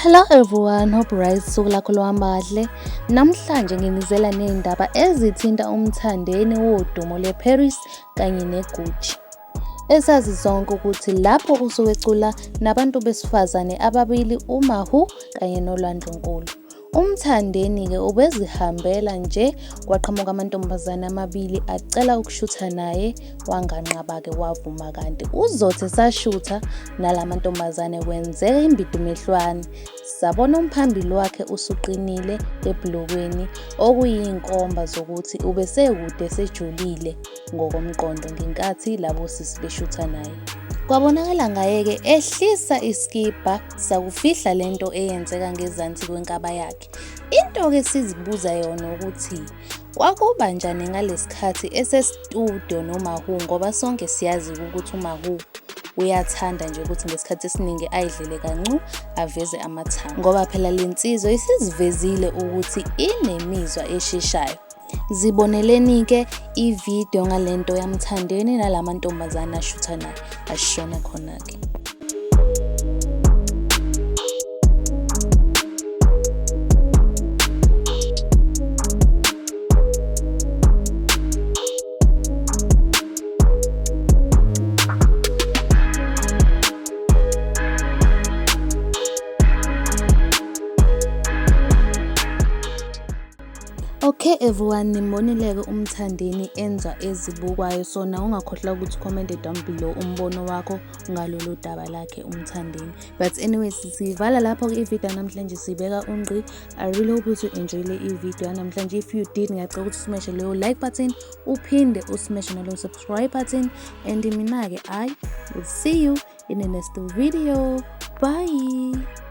Hello everyone, hope right usuku lakho luhamba kahle. Namhlanje nginizela nezindaba ezithinta uMthandeni wodumo leParis kanye neGucci. Esazi sonke ukuthi lapho usuke ecula nabantu besifazane ababili uMahu kanye noLwandlunkulu. UMthandeni-ke ubezihambela nje kwaqhamuka amantombazane amabili acela ukushutha naye wanganqaba-ke wavuma kanti uzothi esashutha nala mantombazane kwenzeka imbidumehlwane sabona umphambili wakhe usuqinile ebhulukweni okuyinkomba zokuthi ubesekude sejulile ngokomqondo ngenkathi labo sisi beshutha naye. Kwabonakala ngaye-ke ehlisa isikibha sakufihla lento eyenzeka ngezansi kwenkaba yakhe. Into-ke sizibuza yona ukuthi kwakuba njani ngalesikhathi esestudio noMahu ngoba sonke siyazi ukuthi uMahu uyathanda nje ukuthi ngesikhathi esiningi ayidlele kancu aveze amathanga ngoba phela le nsizwa isizivezile ukuthi inemizwa esheshayo. Ziboneleni-ke i-video ngalento yaMthandeni nalamantombazane ashutha naye ashone khona-ke. Okay everyone, nimbonile-ke uMthandeni enza ezibukwayo so nawe ungakhohlwa ukuthi ucommente down below umbono wakho ngalolu daba lakhe uMthandeni. But anyways, siyivala lapho-ke ividiyo namhlanje sibeka ungqi. I really hope ukuthi u-enjoyile ividiyo yanamhlanje. If you did, ngiyacela ukuthi usmashe leyo like button, uphinde usmashe naloyo subscribe button. And mina-ke I will see you in the next video. Bye!